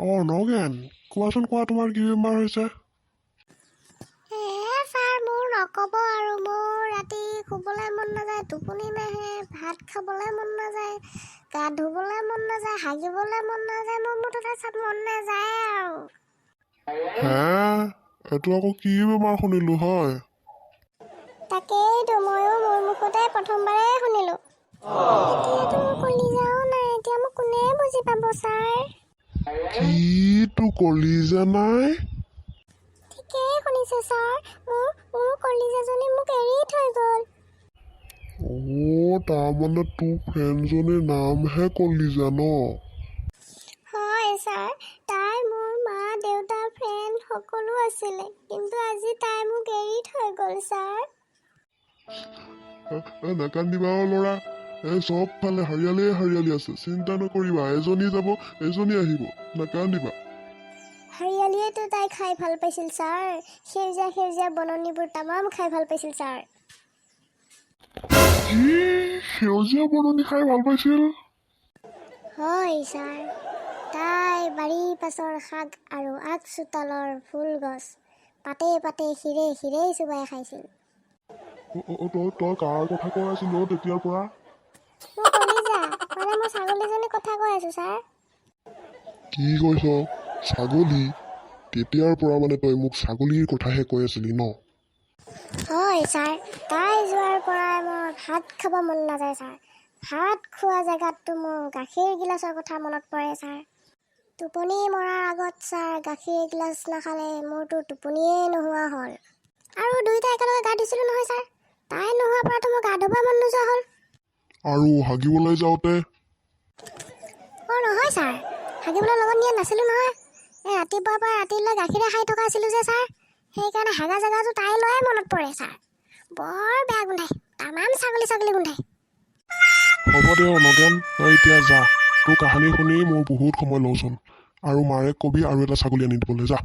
অঁ নগেন, কোৱাচোন কোৱা, তোমাৰ কি বেমাৰ হৈছে? এ ছাৰ, মোৰ নক'ব আৰু। মোৰ ৰাতি শুবলৈ মন নাযায়, টোপনি নাহে, ভাত খাবলৈ মন নাযায়, গা ধুবলৈ মন নাযায়, হাগিবলৈ মন নাযায়, মোৰ মুঠতে চব মন নাযায় আৰু। হে, এইটো আকৌ কি বেমাৰ শুনিলোঁ হয়? তাকেইতো, ময়ো মোৰ মুখতে প্ৰথমবাৰেই শুনিলোঁ। এতিয়াতো মোৰ কলিজাও নাই, এতিয়া মোক কোনে বুজি পাব ছাৰ? কি তোৰ কলিজা নাই? ঠিকেই শুনিছে ছাৰ, মোৰ কলিজাজনী মোক এৰি থৈ গ'ল। অ', তাৰমানে তোৰ ফ্ৰেণ্ডজনীৰ নামহে কলিজা ন? হয় ছাৰ, তাই মোৰ মা দেউতা ফ্ৰেণ্ড সকলো আছিলে, কিন্তু আজি তাই মোক এৰি থৈ গ'ল ছাৰ। এ, নাকান্দিবা অ' ল'ৰা। এই চবফালে হাৰিয়ালিয়ে হাৰিয়ালি আছে, চিন্তা নকৰিবা। এজনী যাব, এজনী আহিব, নাকান্দিবা। হাৰিয়ালিয়েতো তাই খাই ভাল পাইছিল ছাৰ। সেউজীয়া সেউজীয়া বননিবোৰ তামাম খাই ভাল পাইছিল ছাৰ। কি, সেউজীয়া বননি খাই ভাল পাইছিল? হয় ছাৰ, তাই বাৰীৰ পাছৰ শাক আৰু আগ চোতালৰ ফুল গছ পাতে পাতে, শিৰে শিৰে চোবাই খাইছিল। অ' তই কাৰ কথা কৈ আছিলি অ' তেতিয়াৰ পৰা? মোৰ কলিজা, মানে মোৰ ছাগলীজনীৰ কথা কৈ আছোঁ ছাৰ। কি কৈছ, ছাগলী? তেতিয়াৰ পৰা মানে তই মোক ছাগলীৰ কথাহে কৈ আছিলি ন? হয় ছাৰ, তাই যোৱাৰ পৰাই মোৰ ভাত খাব মন নাযায় ছাৰ। ভাত খোৱা জেগাততো মোৰ গাখীৰ গিলাচৰ কথা মনত পৰে ছাৰ। টোপনি মৰাৰ আগত ছাৰ, গাখীৰ এগিলাচ নাখালে মোৰতো টোপনিয়ে নোহোৱা হ'ল। আৰু দুয়োটা একেলগে গা ধুইছিলোঁ নহয় ছাৰ, তাই নোহোৱাৰ পৰাতো মোৰ গা ধুব মন নোযোৱা হ'ল। আৰু হাগিবলৈ যাওঁতে? অঁ নহয় ছাৰ, হাগিবলৈ লগত নিয়া নাছিলোঁ নহয়। এই ৰাতিপুৱাৰ পৰা ৰাতিলৈ গাখীৰে খাই থকা আছিলোঁ যে ছাৰ, সেইকাৰণে হাগা জেগাটো তাই লৈয়ে মনত পৰে ছাৰ। বৰ বেয়া গোন্ধায়, তামাম ছাগলী ছাগলী গোন্ধায়। হ'ব দে অ' নগেন, তই এতিয়া যা। তোৰ কাহানী শুনি মোৰ বহুত সময় লছ হ'ল। আৰু মাৰেক কবি আৰু এটা ছাগলী আনি দিবলৈ যা।